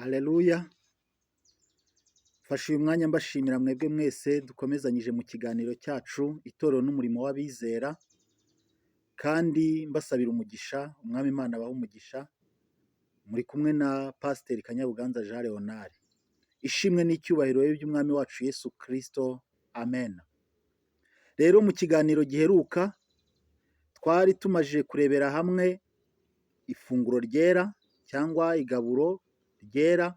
Aleluya! Mfashe uyu mwanya mbashimira mwebwe mwese dukomezanyije mu kiganiro cyacu Itorero n'umurimo w'abizera, kandi mbasabira umugisha, Umwami Imana abahe umugisha, muri kumwe na Pasiteri Kanyabuganza Jean Leonard. Ishimwe n'icyubahiro bibe iby'Umwami wacu Yesu Kristo, amen. Rero mu kiganiro giheruka twari tumaze kurebera hamwe ifunguro ryera cyangwa igaburo ryera,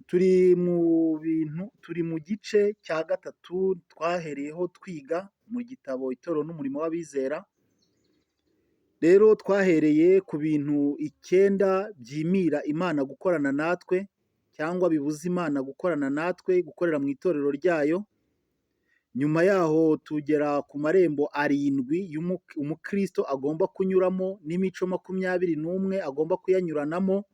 turi mu bintu turi mu gice cya gatatu twahereyeho twiga mu gitabo Itorero n'umurimo w'abizera, rero twahereye ku bintu icyenda byimira Imana gukorana natwe cyangwa bibuza Imana gukorana natwe, gukorera mu itorero ryayo, nyuma yaho tugera ku marembo arindwi umukristo agomba kunyuramo n'imico 21 agomba kuyanyuranamo.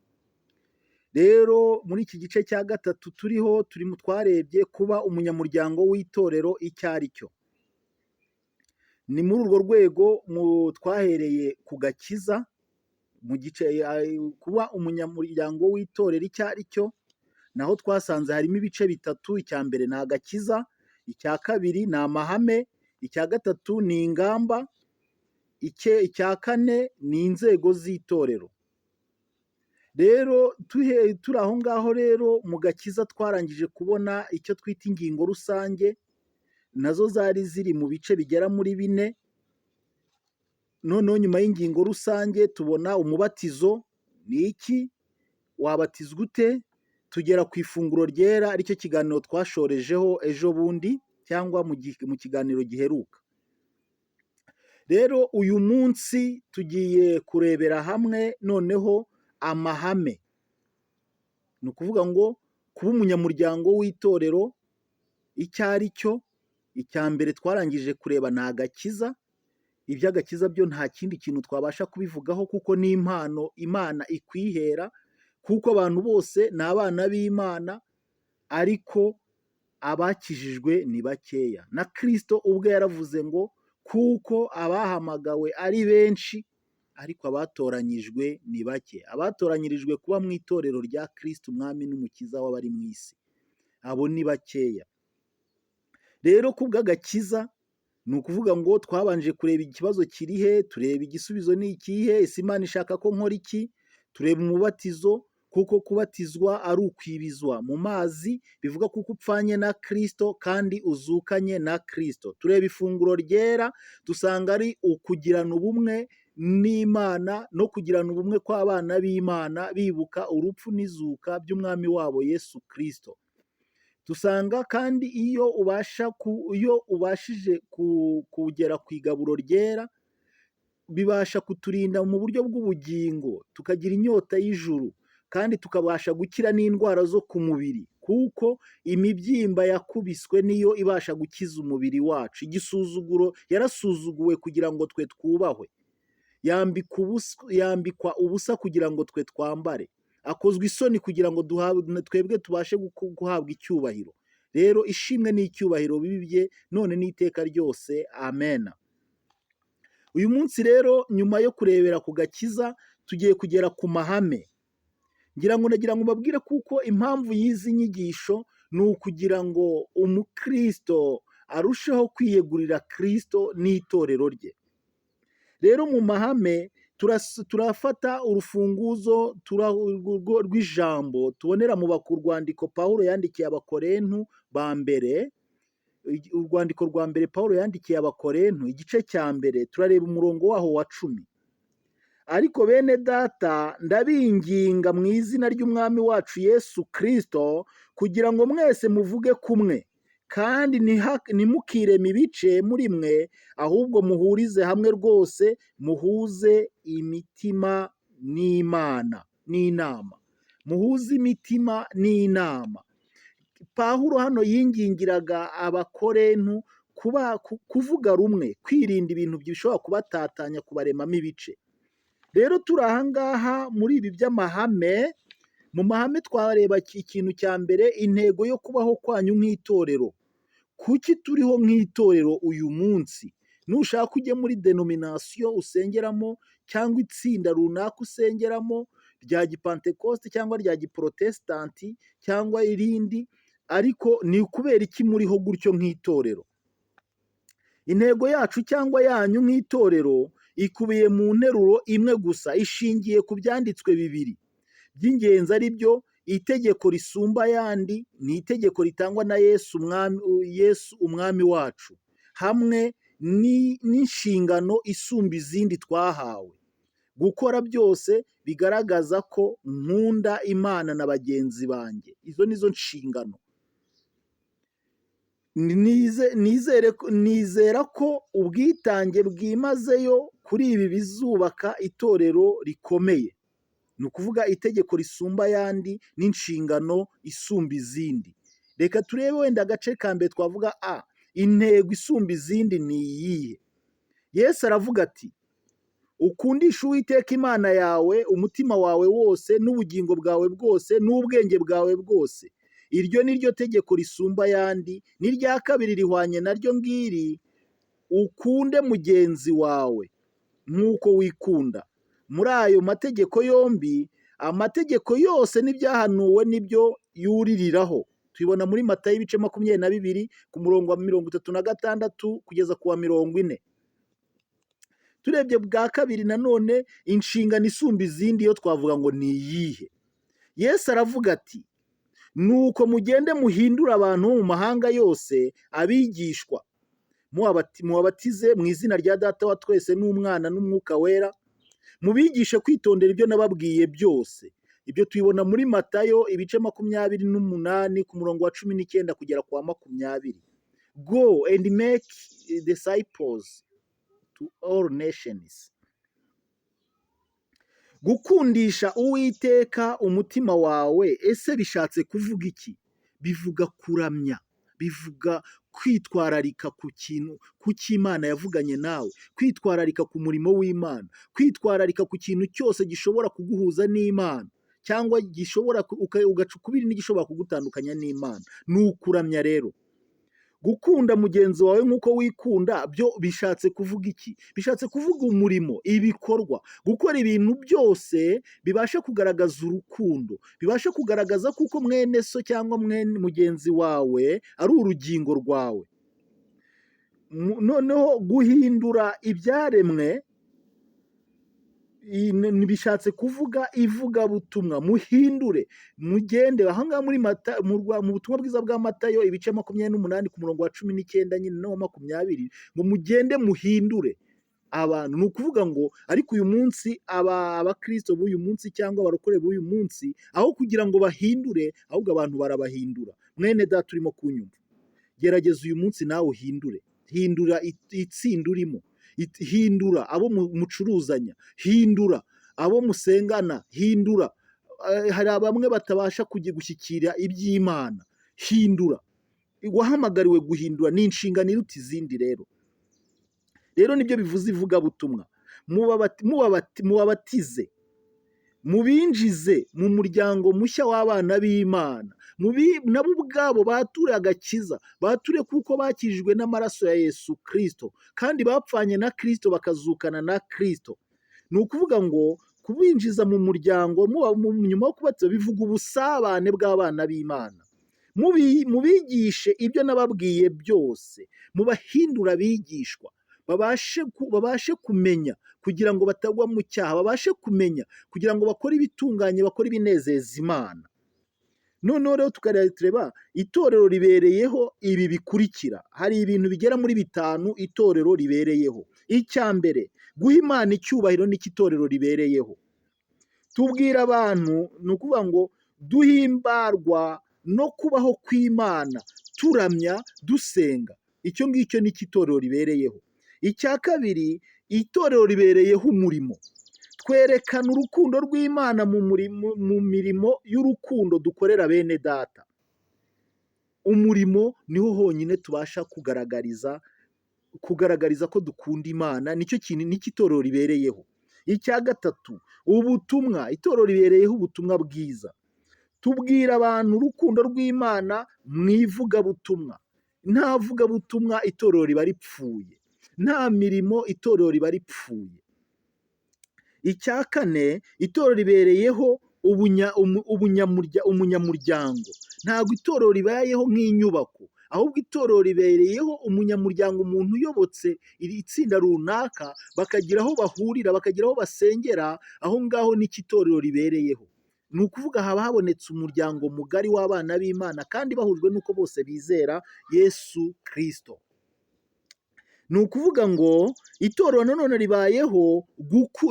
Rero muri iki gice cya gatatu turiho turimo twarebye kuba umunyamuryango w'itorero icyo ari cyo. Ni muri urwo rwego twahereye ku gakiza, mu gice kuba umunyamuryango w'itorero icyo ari cyo, naho twasanze harimo ibice bitatu: icya mbere ni agakiza, icya kabiri ni amahame, icya gatatu ni ingamba, icya kane ni inzego z'itorero. Rero turi aho ngaho rero mu gakiza twarangije kubona icyo twita ingingo rusange, nazo zari ziri mu bice bigera muri bine, noneho nyuma y'ingingo rusange tubona umubatizo ni iki, wabatizwa ute, tugera ku ifunguro ryera aricyo kiganiro twashorejeho ejo bundi cyangwa mu kiganiro giheruka. Rero uyu munsi tugiye kurebera hamwe noneho amahame, ni ukuvuga ngo kuba umunyamuryango w'itorero icyo ari cyo, icya mbere twarangije kureba ni agakiza, iby'agakiza byo nta kindi kintu twabasha kubivugaho kuko ni impano Imana ikwihera, kuko abantu bose ni abana b'Imana ariko abakijijwe ni bakeya. Na Kristo ubwe yaravuze ngo kuko abahamagawe ari benshi ariko abatoranyijwe ni bake. Abatoranyirijwe kuba mu itorero rya Kristo Umwami n'Umukiza w'abari mu isi, abo ni bakeya. Rero kubw'agakiza ni ukuvuga ngo twabanje kureba ikibazo kiri he, tureba igisubizo ni ikihe, ese Imana ishaka ko nkora iki, tureba umubatizo kuko kubatizwa ari ukwibizwa mu mazi, bivuga kuko upfanye na Kristo kandi uzukanye na Kristo. Tureba ifunguro ryera dusanga ari ukugirana ubumwe n'Imana no kugirana ubumwe kw'abana b'Imana bibuka urupfu n'izuka by'Umwami wabo Yesu Kristo. Dusanga kandi iyo ubasha iyo ubashije kugera ku igaburo ryera, bibasha kuturinda mu buryo bw'ubugingo, tukagira inyota y'ijuru kandi tukabasha gukira n'indwara zo ku mubiri, kuko imibyimba yakubiswe niyo ibasha gukiza umubiri wacu. Igisuzuguro yarasuzuguwe kugira ngo twe twubahwe, yambikwa ubusa kugira ngo twe twambare, akozwa isoni kugira ngo twebwe tubashe guhabwa icyubahiro. Rero ishimwe n'icyubahiro bibe ibye none n'iteka ryose, amen. Uyu munsi rero nyuma yo kurebera ku gakiza tugiye kugera ku mahame. Ngira ngo nagira ngo mbabwire kuko impamvu y'izi nyigisho ni ukugira ngo umukristo arusheho kwiyegurira Kristo n'itorero rye. Rero mu mahame turafata urufunguzo rw'ijambo tubonera mu rwandiko Pawulo yandikiye Abakorinto ba mbere, urwandiko rwa mbere Pawulo yandikiye Abakorinto igice cya mbere, turareba umurongo waho wa 10. Ariko bene data ndabinginga mu izina ry'Umwami wacu Yesu Kristo kugira ngo mwese muvuge kumwe, kandi ntimukireme ibice muri mwe, ahubwo muhurize hamwe rwose, muhuze imitima n'Imana n'inama, muhuze imitima n'inama. Pawulo hano yingingiraga Abakorinto kuvuga rumwe, kwirinda ibintu bishobora kubatatanya, kubaremamo ibice. Rero turi aha ngaha muri ibi by'amahame, mu mahame twareba ikintu cya mbere, intego yo kubaho kwanyu nk'itorero. Kuki turiho nk'itorero uyu munsi? Nushaka ujye muri denomination usengeramo cyangwa itsinda runaka usengeramo, rya gipantekoste cyangwa rya giprotesitanti cyangwa irindi, ariko ni ukubera iki muriho gutyo nk'itorero? Intego yacu cyangwa yanyu nk'itorero ikubiye mu nteruro imwe gusa, ishingiye ku byanditswe bibiri by'ingenzi, ari byo itegeko risumba ayandi, ni itegeko ritangwa na Yesu Umwami, Yesu Umwami wacu, hamwe n'inshingano isumba izindi twahawe: gukora byose bigaragaza ko nkunda Imana na bagenzi banjye. Izo nizo nshingano. Nizera ko ubwitange bwimazeyo kuri ibi bizubaka itorero rikomeye. Ni ukuvuga itegeko risumba ayandi n'inshingano isumba izindi. Reka turebe wenda agace ka mbere, twavuga a intego isumba izindi ni iyihe? Yesu aravuga ati: "Ukundisha Uwiteka Imana yawe umutima wawe wose n'ubugingo bwawe bwose n'ubwenge bwawe bwose. Iryo ni ryo tegeko risumba ayandi. N'irya kabiri rihwanye naryo ngiri: ukunde mugenzi wawe nk'uko wikunda. Muri ayo mategeko yombi, amategeko yose n'ibyahanuwe nibyo yuririraho." Tubibona muri Matayo ibice 22, ku murongo wa 36 kugeza ku wa 40. Turebye bwa kabiri nanone, inshingano isumba izindi yo twavuga ngo ni iyihe? Yesu aravuga ati: "Nuko mugende muhindure abantu bo mu mahanga yose abigishwa, mubabatize mu izina rya Data wa twese n'Umwana n'Umwuka Wera, mubigishe kwitondera ibyo nababwiye byose." Ibyo tubibona muri Matayo ibice 28, ku murongo wa 19 kugera ku wa 20. Go and make disciples to all nations. Gukundisha Uwiteka umutima wawe ese bishatse kuvuga iki? Bivuga kuramya, bivuga kwitwararika ku kintu, ku cyo Imana yavuganye nawe, kwitwararika ku murimo w'Imana, kwitwararika ku kintu cyose gishobora kuguhuza n'Imana cyangwa gishobora ugaca ukubiri n'igishobora kugutandukanya n'Imana. Ni ukuramya rero. Gukunda mugenzi wawe nk'uko wikunda byo bishatse kuvuga iki? Bishatse kuvuga umurimo, ibikorwa, gukora ibintu byose bibasha kugaragaza urukundo, bibasha kugaragaza kuko mwene so cyangwa mwene mugenzi wawe ari urugingo rwawe. Noneho guhindura ibyaremwe bishatse kuvuga ivugabutumwa. Muhindure, mugende. Ahangaha muri Mata, mu butumwa bwiza bwa Matayo ibice 28, ku murongo wa 19 nyine n'uwa 20, ngo mugende muhindure abantu. Ni ukuvuga ngo ariko uyu munsi abakristo b'uyu munsi cyangwa abarokore b'uyu munsi, aho kugira ngo bahindure, ahubwo abantu barabahindura. Mwene data urimo kunyumva, gerageza uyu munsi nawe uhindure. Hindura itsinda urimo, hindura abo mucuruzanya, hindura abo musengana, hindura. Hari bamwe batabasha kujya gushyikira iby'Imana. Hindura. Wahamagariwe guhindura, ni inshingano iruta izindi. Rero nibyo bivuze ivugabutumwa. Mubabatize, mubinjize mu muryango mushya w'abana b'Imana, nabo ubwabo bature agakiza, bature kuko bakijijwe n'amaraso ya Yesu Kirisito kandi bapfanye na Kirisito bakazukana na Kirisito. Ni ukuvuga ngo kubinjiza mu muryango nyuma yo kubatiza bivuga ubusabane bw'abana b'Imana. Mubigishe ibyo nababwiye byose, mubahindure abigishwa, babashe kumenya kugira ngo batagwa mu cyaha, babashe kumenya kugira ngo bakore ibitunganye, bakore ibinezeza Imana. Noneho rero tukareba, tureba itorero ribereyeho ibi bikurikira. Hari ibintu bigera muri bitanu itorero ribereyeho. Icya mbere, guha Imana icyubahiro n'icyo itorero ribereyeho. Tubwira abantu, ni ukuvuga ngo duhimbarwa no kubaho kw'Imana, turamya, dusenga. Icyo ngicyo nicyo itorero ribereyeho. Icya kabiri, itorero ribereyeho umurimo. Twerekana urukundo rw'Imana mu mirimo y'urukundo dukorera bene data. Umurimo niho honyine tubasha kugaragariza ko dukunda Imana, nicyo kintu nicyo itorero ribereyeho. Icya gatatu, ubutumwa. Itorero ribereyeho ubutumwa bwiza. Tubwira abantu urukundo rw'Imana mu ivugabutumwa. Nta vugabutumwa itorero riba ripfuye, nta mirimo itorero riba ripfuye. Icya kane, itorero ribereyeho umunyamuryango. Ntabwo itorero ribayeho nk'inyubako, ahubwo itorero ribereyeho umunyamuryango, umuntu uyobotse iri tsinda runaka, bakagira aho bahurira, bakagira aho basengera, aho ngaho nicyo itorero ribereyeho. Ni ukuvuga haba habonetse umuryango mugari w'abana b'Imana kandi bahujwe n'uko bose bizera Yesu Kristo. Ni ukuvuga ngo itorero nanone ribayeho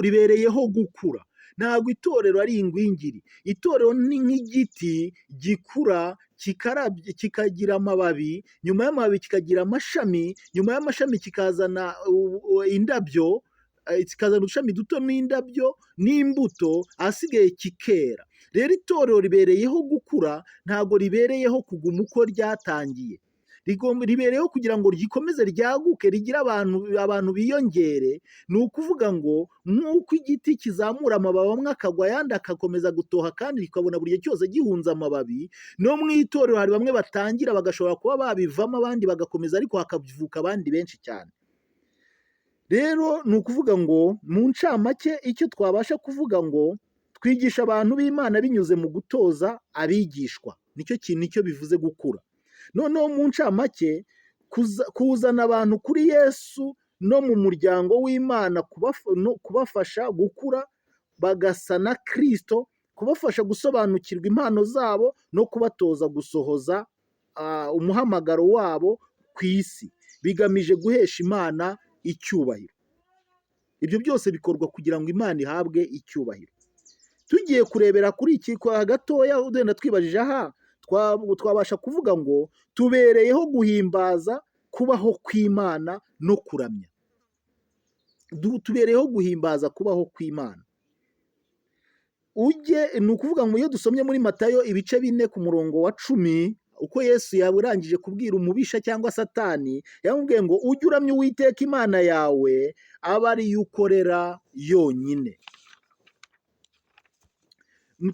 ribereyeho gukura. Ntabwo itorero ari ingwingiri. Itorero ni nk'igiti gikura kikagira amababi, nyuma y'amababi kikagira amashami, nyuma y'amashami kikazana indabyo, kikazana udushami duto n'indabyo n'imbuto, ahasigaye kikera. Rero itorero ribereyeho gukura, ntabwo ribereyeho kuguma uko ryatangiye. Ribereyeho kugira ngo rikomeze ryaguke, rigire abantu biyongere. Ni ukuvuga ngo nk'uko igiti kizamura amababi amwe akagwa ayandi agakomeza gutoha kandi rikabona buri gihe cyose gihunze amababi, no mu itorero hari bamwe batangira bagashobora kuba babivamo abandi bagakomeza, ariko hakavuka abandi benshi cyane. Rero ni ukuvuga ngo mu ncamake icyo twabasha kuvuga ngo twigisha abantu b'Imana binyuze mu gutoza abigishwa, nicyo kintu nicyo bivuze gukura. Noneho mu ncamake kuzana abantu kuri Yesu no mu muryango w'Imana, kubafasha gukura bagasa na Kristo, kubafasha gusobanukirwa impano zabo no kubatoza gusohoza umuhamagaro wabo ku isi, bigamije guhesha Imana icyubahiro. Ibyo byose bikorwa kugira ngo Imana ihabwe icyubahiro. Tugiye kurebera kuri iki kwa gatoya, wenda twibajije aha, twabasha kuvuga ngo tubereyeho guhimbaza kubaho kw'Imana no kuramya. Tubereyeho guhimbaza kubaho kw'Imana. Ujye ni ukuvuga ngo iyo dusomye muri Matayo ibice 4 ku murongo wa 10, uko Yesu yarangije kubwira umubisha cyangwa Satani, yamubwiye ngo ujye uramya Uwiteka Imana yawe, abe ariyo ukorera yonyine.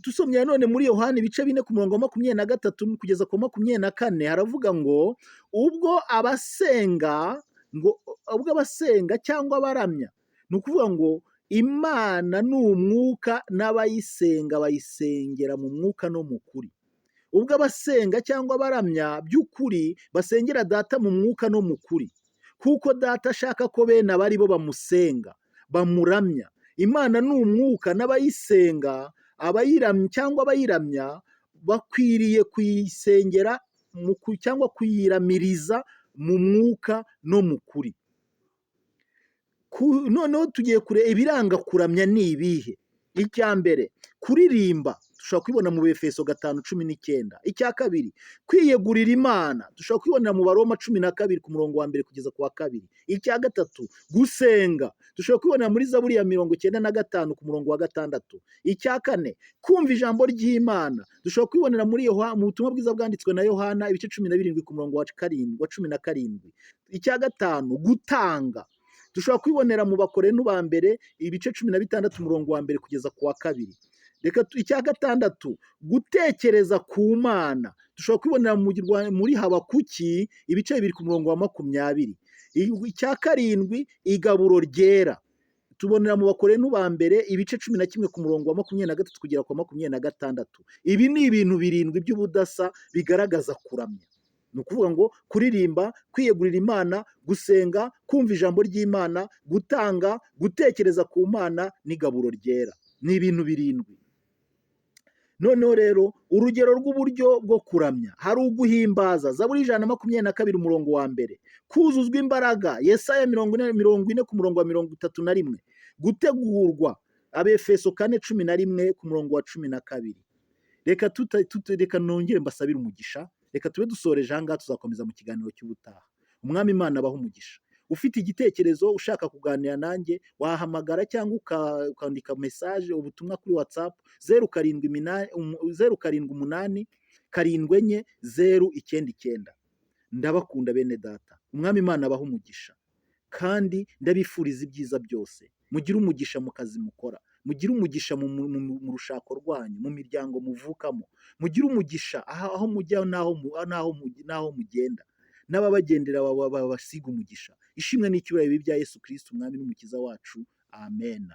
Tusomye nanone muri Yohani ibice 4 ku murongo wa 23 kugeza ku 24, haravuga ngo ubwo abasenga, ngo ubwo abasenga cyangwa abaramya, ni ukuvuga ngo Imana ni umwuka n'abayisenga bayisengera mu mwuka no mu kuri. Ubwo abasenga cyangwa abaramya by'ukuri basengera Data mu mwuka no mu kuri, kuko Data ashaka ko bene aba ari bo bamusenga, bamuramya. Imana ni umwuka n'abayisenga, abayiramya cyangwa abayiramya bakwiriye kuyisengera cyangwa kuyiramiriza mu mwuka no mu kuri. Noneho tugiye kureba ibiranga kuramya ni ibihe. Icya mbere, kuririmba, dushobora kubibona mu Befeso 5:19. Icya kabiri, kwiyegurira Imana, dushobora kubibonera mu Baroma 12 ku murongo wa 1 kugeza ku wa 2. Icya gatatu, gusenga, dushobora kubibonera muri Zaburi ya 95 ku murongo wa 6. Icya kane, kumva ijambo ry'Imana, dushobora kubibonera muri mu butumwa bwiza bwanditswe na Yohana ibice 17 ku murongo wa 7, wa 17. Icya gatanu, gutanga, dushobora kwibonera mu Bakorinto ba mbere ibice 16 umurongo wa 1 kugeza ku wa 2. Reka icya gatandatu, gutekereza ku Mana, dushobora kwibonera muri Habakuki ibice 2 ku murongo wa 20. Icya karindwi, igaburo ryera, tubonera mu Bakorinto ba mbere ibice 11 ku murongo wa 23 kugera ku wa 26. Ibi ni ibintu 7 by'ubudasa bigaragaza kuramya. Ni ukuvuga ngo kuririmba, kwiyegurira Imana, gusenga, kumva ijambo ry'Imana, gutanga, gutekereza ku Mana n'igaburo ryera. Ni ibintu 7. Noneho rero urugero rw'uburyo bwo kuramya, hari uguhimbaza, Zaburi 122 umurongo wa 1, kuzuzwa imbaraga, Yesaya 40 ku murongo wa 31, gutegurwa, Abefeso 4:11 ku murongo wa 12. Reka nongere mbasabire umugisha, reka tube dusoreje aha ngaha, tuzakomeza mu kiganiro cy'ubutaha. Umwami Imana abahe umugisha. Ufite igitekerezo ushaka kuganira nanjye wahamagara cyangwa ukandika message, ubutumwa kuri WhatsApp 078 7 4 0 99. Ndabakunda bene data. Umwami Imana abahe umugisha, kandi ndabifuriza ibyiza byose. Mugire umugisha mu kazi mukora, mugire umugisha mu rushako rwanyu, mu miryango muvukamo, mugire umugisha aho mujya n'aho mugenda, n'ababagendera babasiga umugisha. Ishimwe n'icyubahiro bya Yesu Kristo Umwami n'Umukiza wacu. Amen.